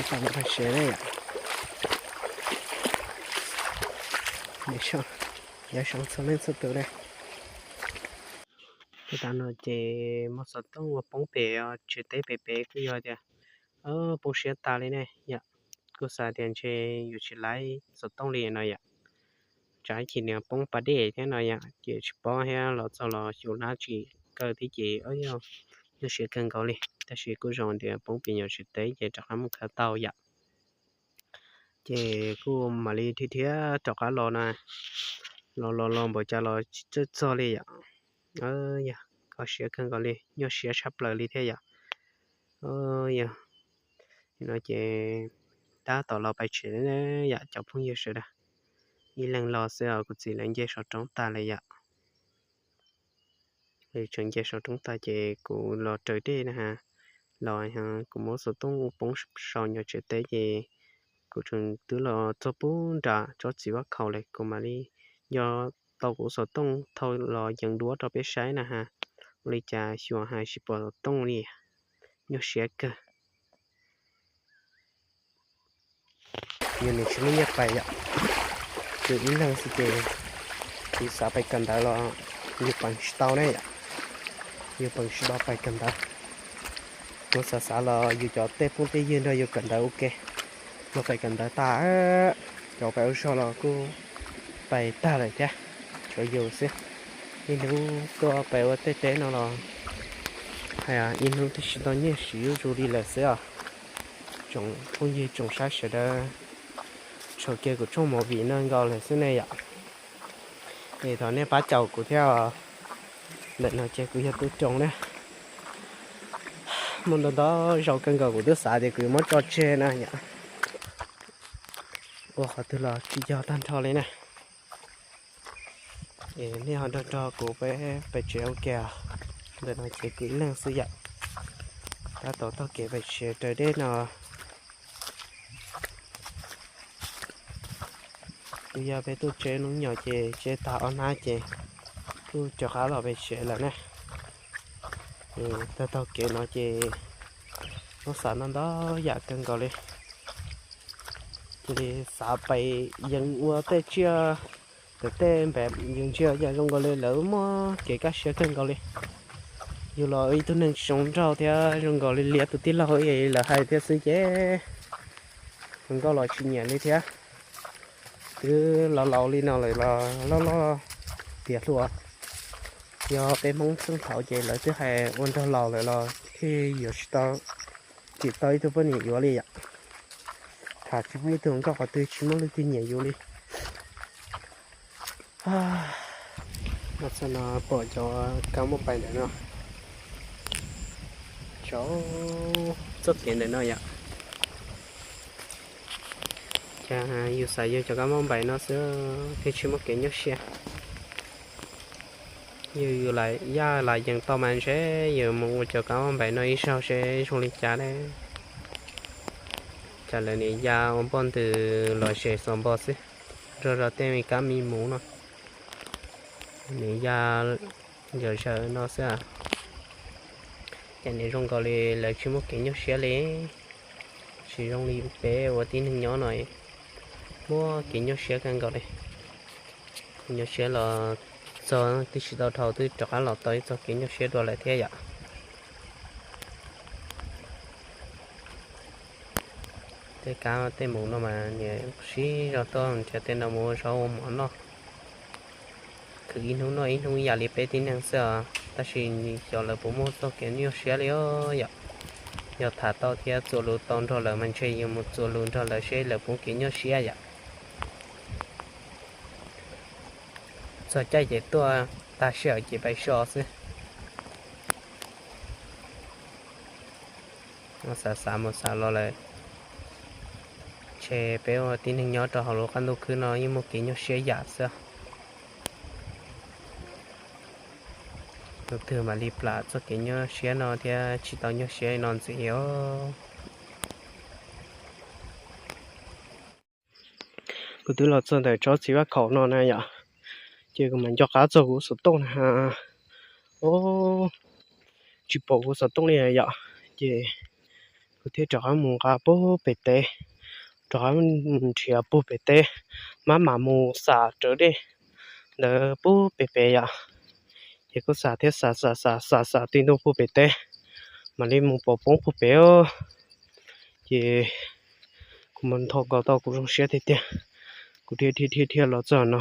Tam no pais tsev na yom. Nyob zoo txhua leej txhua tus na. Tam no ces muaj xov tooj ua poob pem tsev teb pem pem kuj yog tias poob siab tas li ne yom. Kuj xav tias ntshe yuav tsis laib xov tooj li no yom. Tsam ib chim niag poob pas dej thiab no yom, ces tsis paub thiab los txog los xyuas hnab tsis kaw thiab ces yog nyuaj siab kawg nkaus li. Tab sis kuj zoo tias poob pem nyuag tsev teb ces rov qab mus khaws tau yom. Ces kuj mam li dhia dhia rov qab los na, los los los npaum cas los tsis txawj txog li yom. Yog kho siab kawg nkaus li, nyuaj siab tshaj plaws li thiab yom. Yog no ces tab tom los pais tsev yom cov phooj ywg sawv daws. Ib leeg los xwb os, kuv txiv lawv nce saum roob tag lawm yom. Tseem nce saum roob tag ces kuv los raws dej na ha, los kuv muab xov tooj ua poob saum nyuag tsev teb ces kuv tseem twb los txog pub nram tsob txiv vaj khaum lawm, kuv mam li nco tau kuv xov tooj thau los yees duab rau peb saib na ha. Ua li cas xyuas hais tsis pom xov tooj li, nyuaj siab kawg. Yus nim tsis muaj nyiaj pais yom, yus ib leeg xwb ces yus xav pais kawm ntawv los yus peem tsis tau ne yom, yus peem tsis tau pais kawm ntawv. Kuv xav xav los yus cov tej phooj tej ywg nrog yus kawm ntawv ua ke, luag pais kawm ntawv tas, cov pais ua zog los kuj pais tag lawm thiab, tshuav yus xwb. Ib hnub tuaj pais ua tej teb no los hais ib hnub twb tsis tau nyiaj siv zuj zus li lawm xwb os. Tsoom phooj ywg tsoom saib sawv daws, tshuav kiag kuv tshooj movie no nkaus lawm xwb ne yom. Es thov nej pab caum kuv thiab os. Ntawm no ces kuv yog tub roos na. Muaj ntau ntau zaus kawg nkaus kuv twb xav tias kuv yuav muab tso tseg na yom. Ua qhov twg los tsis yog tag nrho li na. Es nej ho nrog nrog kuv peb pais tsev ua ke. Ntawm no ces kuv ib leeg xwb yom. Tab tom taug kev pais tsev raws dej no. Kuj yog peb tuaj tseb hnub nyoog ces tseb tag ob hnab ces kuj rov qab los pais tsev lawm na. Taug taug kev no ces muab xav ntau ntau yam kawg nkaus li. Cia li xav pais yees ua tej tsiaj, tej npam yees ntsia yam zoo nkaus li lawv muaj kev kaj siab kawg nkaus li. Yus los ib tug neeg tsis zoo nraug thiab zoo nkaus li liab tus tij laug lawv hais thiab xwb ces hluas nkauj los tsis nyiam li thiab. Twb laus laus li no lawm los loj loj tiav hluas. Yog peb Hmoob txheej thaud ces lawv twb hais ua nraug laus lawm los thiaj yuav tsis tau, tsis tau ib tug poj niam yuav li yom. Tham tsis muaj ib tug nkauj qhov twg tsis muaj leej twg nyiam yus li. No txog no pom cov kab mob pais ntawm no, cov txoj kev ntawm no yom. Cas yus xav yug cov kab mob npais no xwb thiaj tsis muaj kev nyuaj siab. Yus yaj lam yees tau mas ntshe yus mus ua cov kab mob npais no ib zaug seb zoo li cas ne. Cas lawv nim ya ua npoj ntws los zes xuas npo xwb, nrog rau tej me kab me muv no. Nim ya ncawm zaws no xwb. Cas nim zoo nkaus li lawv tsis muaj kev nyuaj siab li. Tsis zoo li peb ua tib neeg nyob no muaj kev nyuaj siab kawg nkaus li. Nyuaj siab los txog twb tsis tau dhau twb rov qab los tau ib txoj kev nyuaj siab dua lawm thiab yom. Tej kab tej muv no mas niam sib zog tuaj nrhiav tej no mus ua zaub ua mov noj. Khwv ib hnub noj ib hnub ib yam li peb tib neeg xwb os, tab sis xyov lawv puas muaj txoj kev nyuaj siab li os yom. Yog tham tau thiab txuas lus tau nrog lawv mas ntshe yus mus txuas lus nrog lawv seb lawv puas kev nyuaj siab yom. Txog caij ces tuaj, tag sij hawm ces pais so xwb. Xav xav mus xav los lawm, ntshe peb ua tib neeg nyob rau hauv lub qab ntuj khwb no yeej muaj kev nyuaj siab yam xwb. Tus twg mam li plam txoj kev nyuaj siab no thiab tsis tau nyuaj siab li no ntxiv os. Kuv twb los txog ntawm tsob txiv vaj khaum no na yom, ces kuv mam nco qab txog kuv xov tooj na. O, tsis pom kuv xov tooj li yom, ces Kuv thiaj rov qab mus nqa puag pem teb, rov qab mus nrhiav puag pem teb, mam mam mus xam rawv dej ntawd puag pem pem yom. Ces kuj xam thiab xam xam xam xam xam tib ntua puag pem teb, mam li mus pom poob puag pem os. Ces kuv mas ntho nkaus tau kuv zoo siab tiag tiag. Kuv dhia dhia dhia dhia los txog no,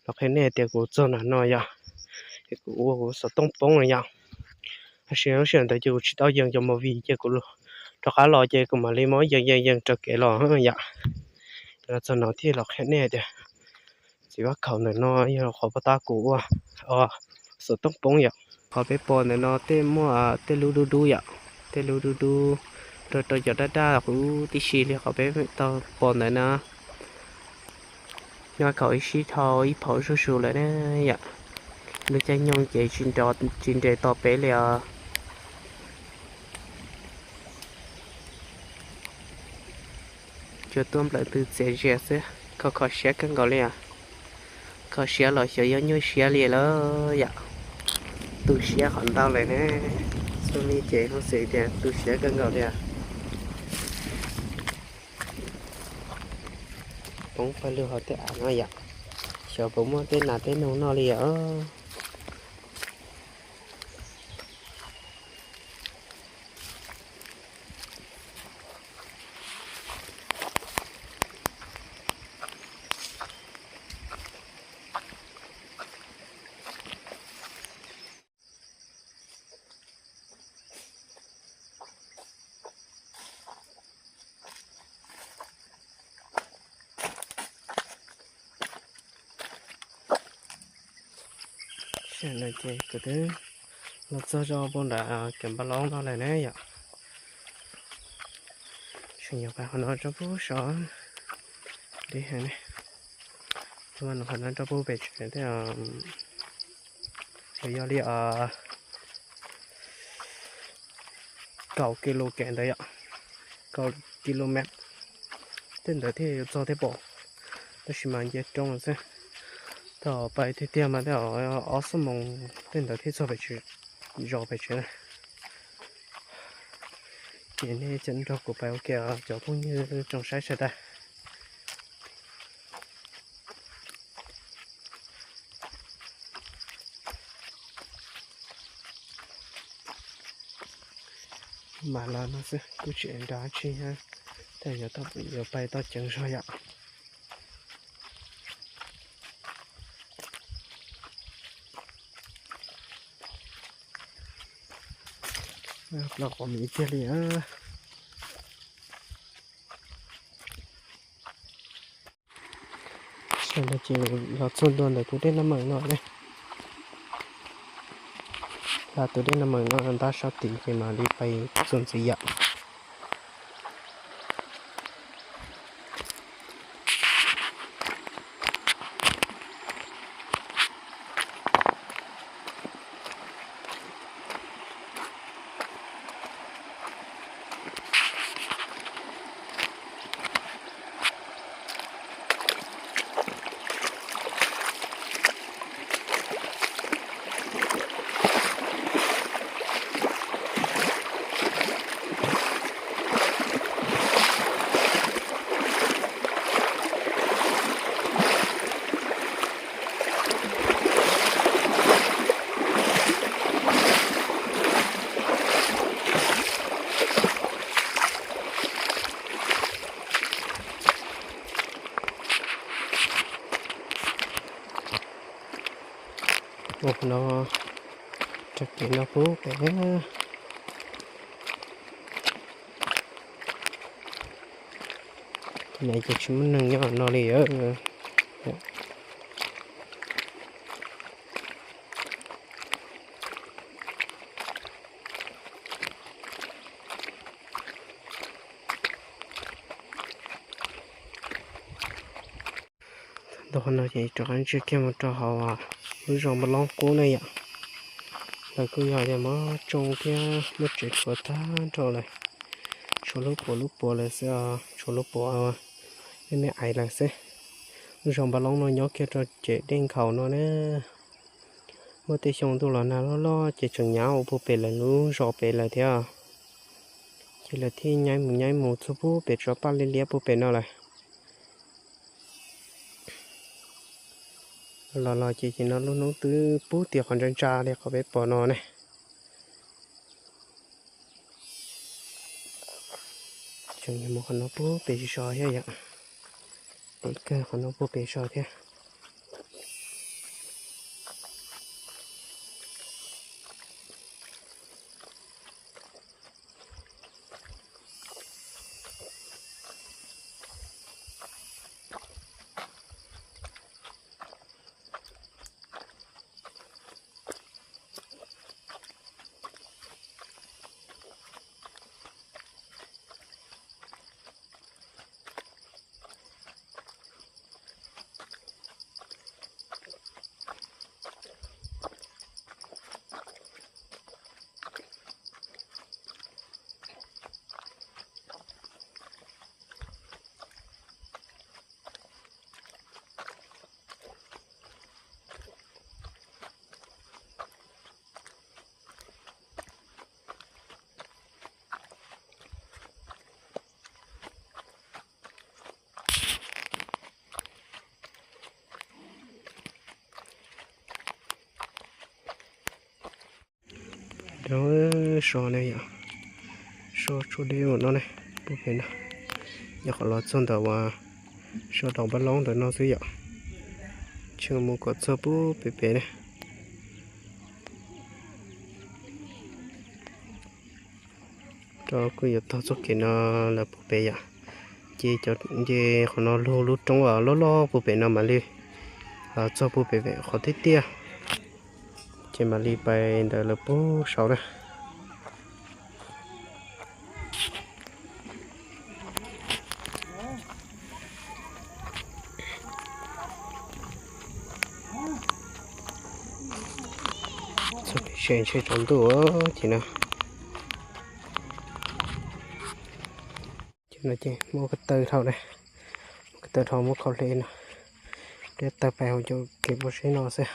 los qhia nej tias kuv txog nram no yom, es kuv ua kuv xov tooj poob no yom. Tab sis lub sij hawm ntawd ces kuv tsis tau yees cov movie ces kuv rov qab los ces kuv mam li muab yees yees yees raws kev los yom. Los txog no thiaj los qhia nej tias txiv Vaj Khaum ntawm no yog qhov pov tab kuv ua xov tooj poob yom. Qhov peb pom ntawm no tej muaj tej lub dub dub yom, tej lub dub dub rau rau cov daj daj qub tib si li qhov peb tau pom ntawd na. Nyob Khaum ib sib dhau ib phaum zuj zus lawm na yom. Lub caij nyoog ces tsis nres tos peb li os. Tsuas tuaj nplawm ntws txias zias xwb, kho kho siab kawg nkaus li os. Kho siab los xyov yuav nyuaj siab li lawm yom. Tu siab qhov ntau lawm ne. Txhua mi ces hauj xwm tias tu siab kawg nkaus li os. Poob pawg lug hauv tej av no yom. Xyov puas muaj tej nas tej noog noj li os. Sij hawm no ces kuv twb los txog rau puag nram kev npaj loob no lawm ne yom. Tseem yuav pais qhov no rau puag saud deb heev ne. Qhov no rau puag pem tsev thiab, yog li kaum kis lus kev ntawd yom, kaum kis lus mev tej ntawd thiaj yuav txog thiab pom, tab sis mas nce roob xwb. Thaum pais tiag tiag mas tej ob xuab moos tej ntawd thiaj txog pem tsev, zos pem tsev na. Ces nej nrog kuv pais ua ke cov phooj ywg tsoom saib sawv daws. Mam los no xwb kuj tsis nrog dab tsi, tej yuav pais tau ceev zog yom. Plaub qhov miv tiag li. Sawv daws ces los txog ntua ntawm tus dej Naj Meem no ne. Hla tus dej Naj Meem no ntab sab tid ces mam li pais txuas ntxiv yom. Ua no, rau kev no pub pem. Tus no ces tsis muaj neeg nyob no li. Ntawm no ces rov qab ntsia kiag mus rau hauv lub zos Npab Loob qub ne yom. Lawv kuj yog tias muab tsoo thiab muab tsev tshuav tag nrho lawm, tshuav lub puav lub puav lawm xwb os, tshuav lub puav me me aiv lawm xwb. Lub zos Npab Loob no nyob kiag rau ceg dej nkhaus no na. Muaj tej xyoo ntuj los nag loj loj ces tseem nyav ua puag pem lawv lub zos pem lawm thiab. Ces lawv thiaj nyaib mus nyaib mus txog pub pem tsob paj liab liab pub pem no lawm. Los los ces ces no lub hnub twb pub tias qhov ntsa ntsa li qhov peb pom no ne. Tseem yuav mus qhov no pub pem zos thiab yom. Pem kawg qhov no pub pem zos thiab. Rau so ne yom, so tshuaj deb ua no ne, pub pem no, yog qhov los txog ntawm uas so dau npab loob ntawm no xwb yom, tseem mus kom txog pub pem pem ne. Rau kuj yuav tog txoj kev no lawm pub pem yom, ces cov nce qhov no lug lub roob uas loj loj pub pem no mam li los txog pub pem qhov tiaj tiaj, ces mam li pais ntawd lawm pub saud na. Txog pem seb ntshe tsaus ntuj ces no. Ces no ces muab ko taw dhau, muab ko taw dhau muab khau hle no, peb taw pais hauv cov kev pov seb no xwb.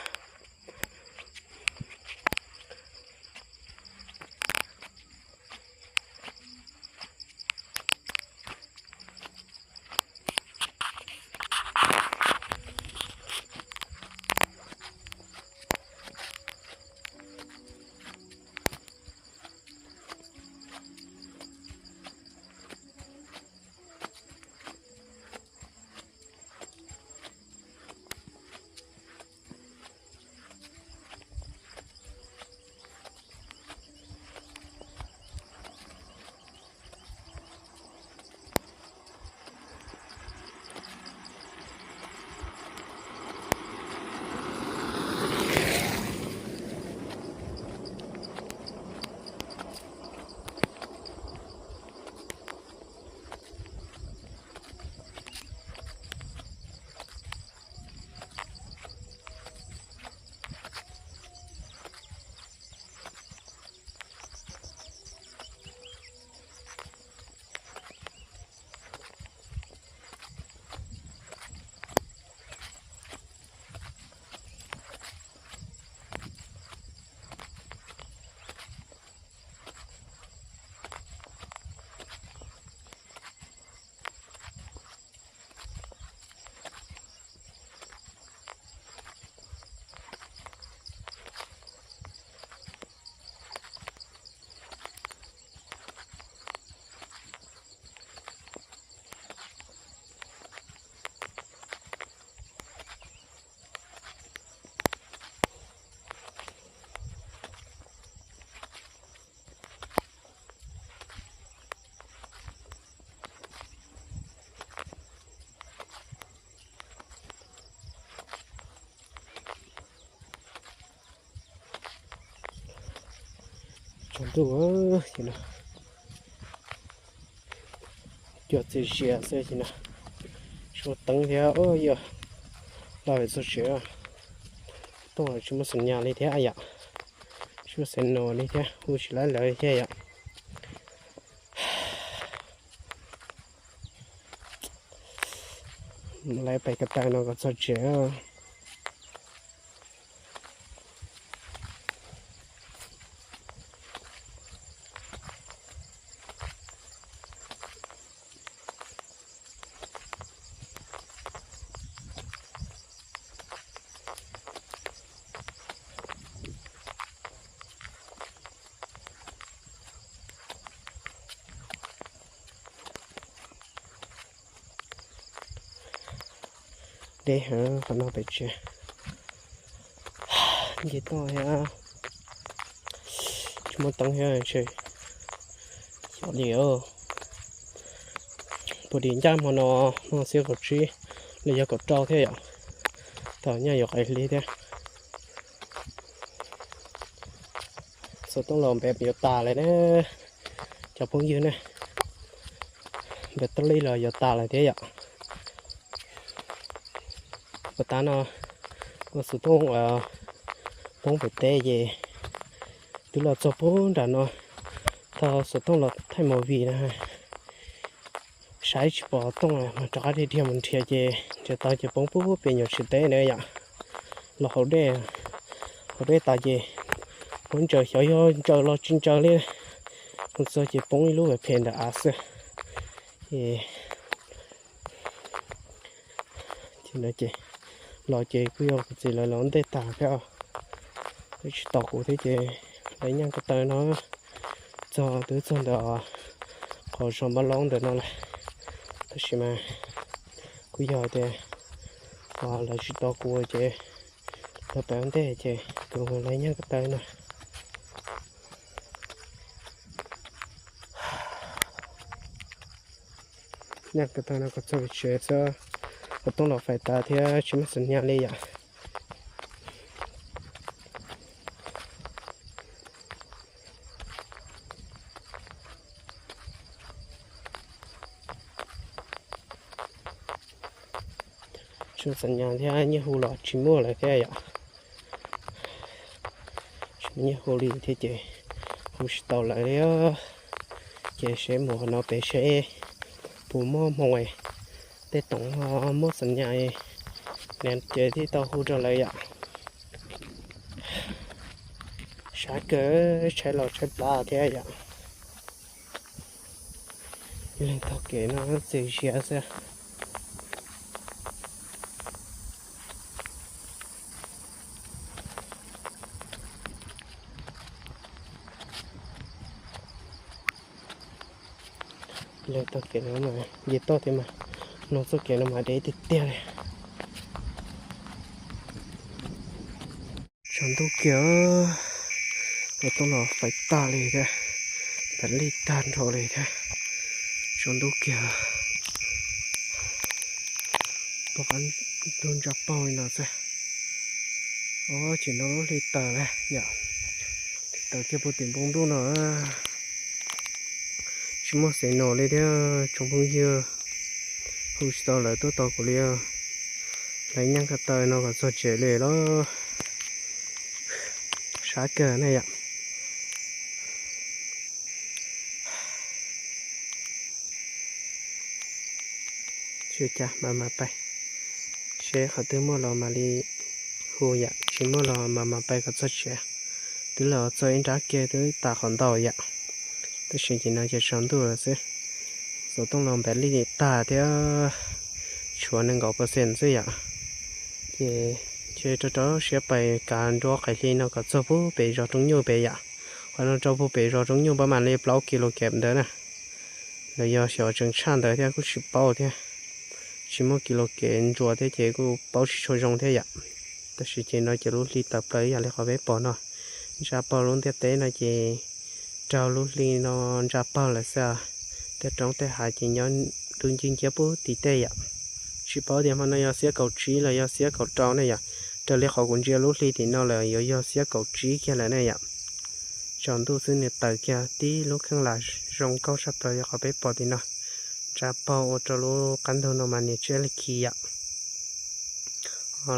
Tsaus ntuj ces no, cua txias zias xwb ces no, suab teeb thiab yog laj txog tsev tuaj tsis muaj xeem nyas li thiab yom, tsis muaj xeem nus li thiab hu tsis laib lawv li thiab yom. Lawv pais ko taw no kom txog tsev. Deb heev qhov no pem tsev. Nce toj thiab tsis muaj teeb thiab ntshe xyov li. Puag dim ncaj hmo no, hmo xiab kaum tsib los yog kaum rau thiab yom. Thaum nyob yuav qis hli thiab. Xov tooj los npem yuav tas lawm na cov phooj ywg na. Npem toj li los yuav tas lawm thiab yom. Puag ta no ua xov tooj poob pem teb ces twb los txog puag nram no, thaum xov tooj los thaij movie na, saib tsis pom tooj mas rov qab dhia dhia mus nrhiav ces nrhiav tau ces poob puag pem nyuam tsev teb na yom. Los hauv dej, hauv dej tas ces muab ntsaws xyov yog ntsaws los tsis ntsaws li, mus txog ces poob ib lub phem ntawm av xwb. Ces no ces los ces kuj yog kuv txiv lawv los ntej tag thiab, tsis tos kuv thiab ces lawv nyeej ko taw no txog twb txog ntawm qhov zos Npab Loob ntawm no lawm. Tab sis mas kuj yog tias lawv tsis tos kuv ces lawv pem ua ntej ces kuv lawv nyeej ko taw no. Nyeej ko taw no kom txog pem tsev xwb, xov tooj los fais tas thiab tsis muaj xim nyas li yom. Tsis muaj xim nyas thiab nyiaj hu los tsis muaj lawm thiab yom. Tsis muaj nyiaj hu li thiab ces hu tsis tau lawv li. Ces seb mus qhov no pem seb puas muaj hmoo, tej toom ho muaj xim nyas ne ces thiaj tau hu rau lawv yom. Sab kawg, tshaib los tshaib plab thiab yom. Leej tog kev no txias zias xwb. Leej tog kev no mas nce toj thiab mas, no txoj kev no mas deb tiag tiag li. Tsaus ntuj kiag, xov tooj los fais tag li thiab, tas lij tag nrho li thiab. Tsaus ntuj kiag, pom qab ntug ntsa paug li no xwb. Os, tsis no lub hli tawm lawm yom, tawm kiag puag tim npoo ntuj no. Tsis muaj signal li thiab tsoom phooj ywg, hu tsis tau lawv tuaj tos kuv li. Lawv nyeej ko taw no kom txog tsev li los sab kawg na yom. Tsis ua cas, mam mam pais, seb qhov twg muaj los mam li hu yom, tsis muaj los mam mam pais kom txog tsev. Twb los txog ib nrab ke twb tas qhov ntau yom, tab sis ces no ces tsaus ntuj lawm xwb. Xov tooj los npam lij tag thiab, tshuav nees nkaum percent xwb yom. Ces ntshe rau rau siab pais kav nruab qais hli no kom txog puag pem zos Roob Nyuj pem yom. Qhov no rau puag pem zos Roob Nyuj pab mam li plaub kis lus kev ntawd na. Los yog xyov tseem tshaj ntawd thiab kuj tsis paub thiab. Tsis muaj kis lus kev ntsuas thiab ces kuj paub tsis tshua zoo thiab yom. Tab sis ces no ces lub hli tawm plaws ib yam li qhov peb pom no. Ntsa paug lub ntiaj teb no ces raug lub hli no ntsa paug lawm xwb. Tej roob tej hav ces nyob dub nciab nciab puag tim tej yom. Tsis paub tias hmo no yog xiab kaum tsib los yog xiab kaum rau ne yom. Raws li qhov kuv ntsia lub hli tim no lawm yuav yog xiab kaum tsib kiag lawm ne yom. Tsaus ntuj xwb nws tawm kiag tib lub kheej lam zoo nkauj tshaj plaws li qhov peb pom tim no. Ntsa paug ua rau lub qab ntug no mas niam tsiab li khi yom.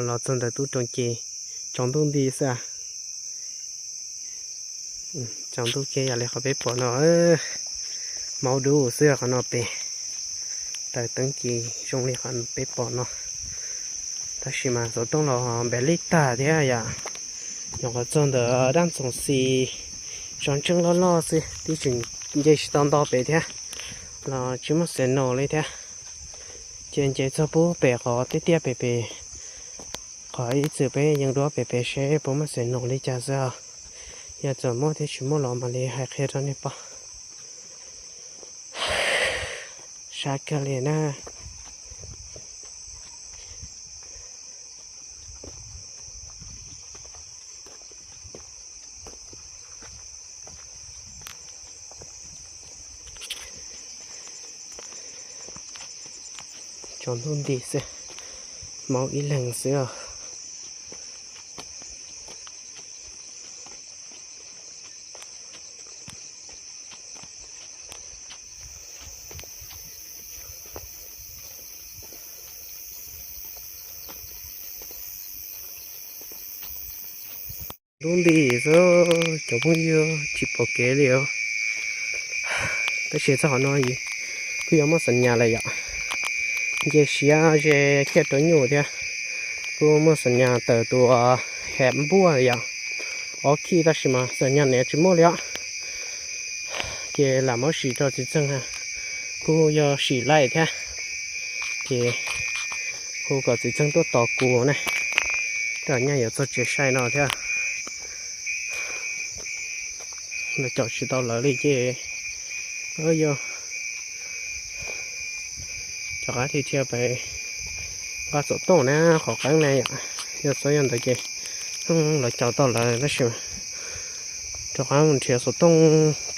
Los txog ntawm tub roog ces tsaus ntuj nti xwb. Tsaus ntuj kiag yam li qhov peb pom no, maub dub xwb qhov no pem. Taws teeb ces zoo li qhov peb pom no, tab sis mas xov tooj los npam lij tag thiab yom. Nyuam qhuav txog ntawm dab ntxoov xis, tso ntseej loj loj xwb, twb tseem nce tsis tau nto pem thiab, los tsis muaj signal li thiab. Ces nce txog puag pem qhov tiaj tiaj pem pem, qhov ib txwm peb yeej duab pem pem seb puas muaj signal li cas xwb os. Yog txawm muaj thiab tsis muaj los mam li hais qhia rau nej pom. Sab kawg li na. Tsaus ntuj nti xwb, maub ib leeg xwb os. Ntuj nti xwb, cov phooj ywg, tsis pom kev li os. Tab sis txog qhov no kuj yuav muaj xam nyas lawm yom. Nce siab ze kiag rau nyuj thiab. Kuj muaj xam nyas tawm tus hem npuaj yom, ob khij, tab sis mas xam nyas niam tsis muaj li os. Ces lam muab sim rau txiv txeeg, kuj yog sim laij thiab. Ces hu kom txiv txeeg tuaj tos kuv na. Tej zaum nyaj yuav txog tsev sai no thiab. Lawv caum tsis tau lawv li ces yog cov qab thiaj thiaj pem nqa xov tooj na, qhov qeeb na yom. Yog txhob yog ntawd ces lawv caum tau lawv tab sis rov qab mus nrhiav xov tooj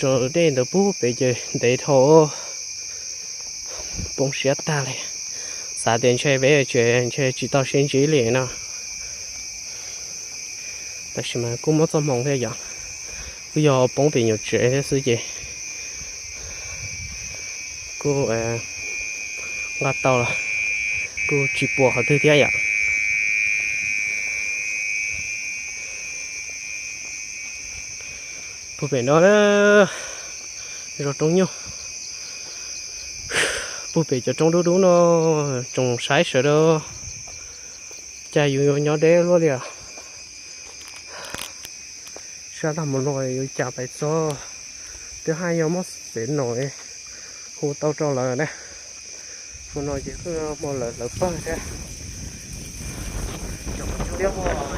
rau dej ntawd pub pem ces ntev dhau, poob siab tag li. Xav tias ntshe peb tsev ntshe tsis tau sib ntsib li no. Tab sis mas kuj muaj txoj hmoo thiab yom, kuj yog poob pem nyuam tsev thiab xwb ces kuj nqa tau los kuj tsis pom qhov twg thiab yom. Puag pem no, zos roob nyuj, puag pem cov roob dub dub no, tsoom saib sawv daws, cas yus yuav nyob deb luaj li os. Sab tag mus no yuav cas pais txog, twb haj yog muab xev no hu tau rau lawv na. Mus no ces kuj hmo lawv lawv pawg thiab. Cov liab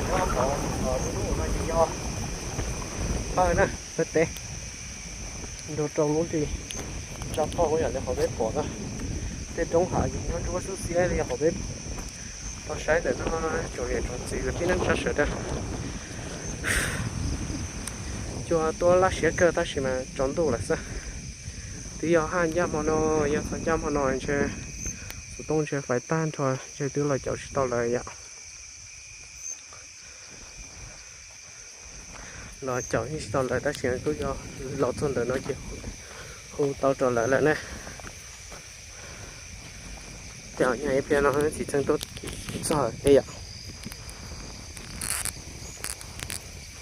nyob hauv lub no ces yog pawg na, pawg teb. Nrog rau lub hli tsa phauj yam li qhov peb pom na. Tej roob hav ces nyob ntsuab xub xiab li qhov peb tau saib ntawm no, tsoom niam tsoom txiv kwv tij neej tsa sawv daws. Cua tuaj laj siab kawg tab sis mas tsaus ntuj lawm xwb. Twb yog haj ncaj hmo no, yog txog ncaj hmo no ntshe xov tooj ntshe fais tag nrho, ntshe twb los caum tsis tau lawv yom. Los caum yeej tsis tau lawv tab sis kuj yog los txog ntawm no ces hu tau rau lawv lawm ne. Ces nyaj ib pliag no txiv txheej tuaj txog thiab yom.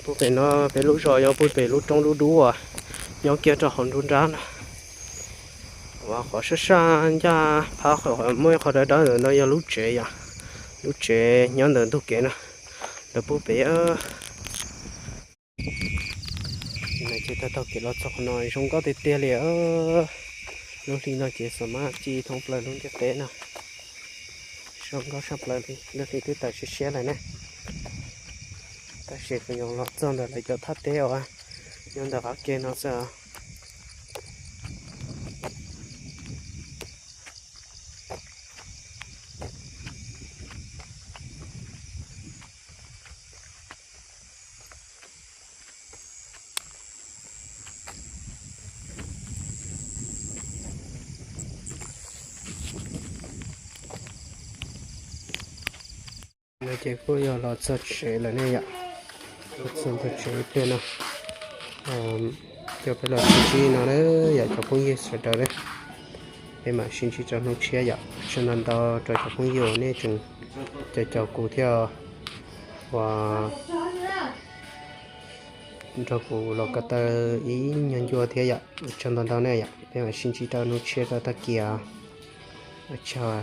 Puag pem no peb lub zos yog puag pem lub roob dub dub uas nyob kiag rau hauv nruab nrab no. Uas qhov sab sab ncaj phab qhov muaj ib qho dawb dawb ntawm no yog lub tsev yom. Lub tsev nyob ntawm ntug kev no, ntawm puag pem. Ces tag taug kev los txog qhov no zoo nkauj tiag tiag li. Lub hli no ces xav mas ci thoob plaws lub ntiaj teb no. Zoo nkauj tshaj plaws li, lub hli twb tawm siab siab lawm ne. Tab sis kuv yuav los txog ntawm lawv cov thaj teb uas nyob ntawm qab ke no xwb. No ces kuj yog los txog tsev lawm ne yom. Los txog ntawm tsev ib pliag no, ces peb los sib ntsib no na yom cov phooj ywg sawv daws na. Peb mam sib ntsib rau hnub tshiab yom. Tsaug ntau ntau rau cov phooj ywg uas nej tseem caum caum kuv thiab uas nrog kuv los ko taw ib nyuag ncua thiab yom. Tsaug ntau ntau na yom, peb mam sib ntsib rau hnub tshiab rau tag kis. Ua tsaug.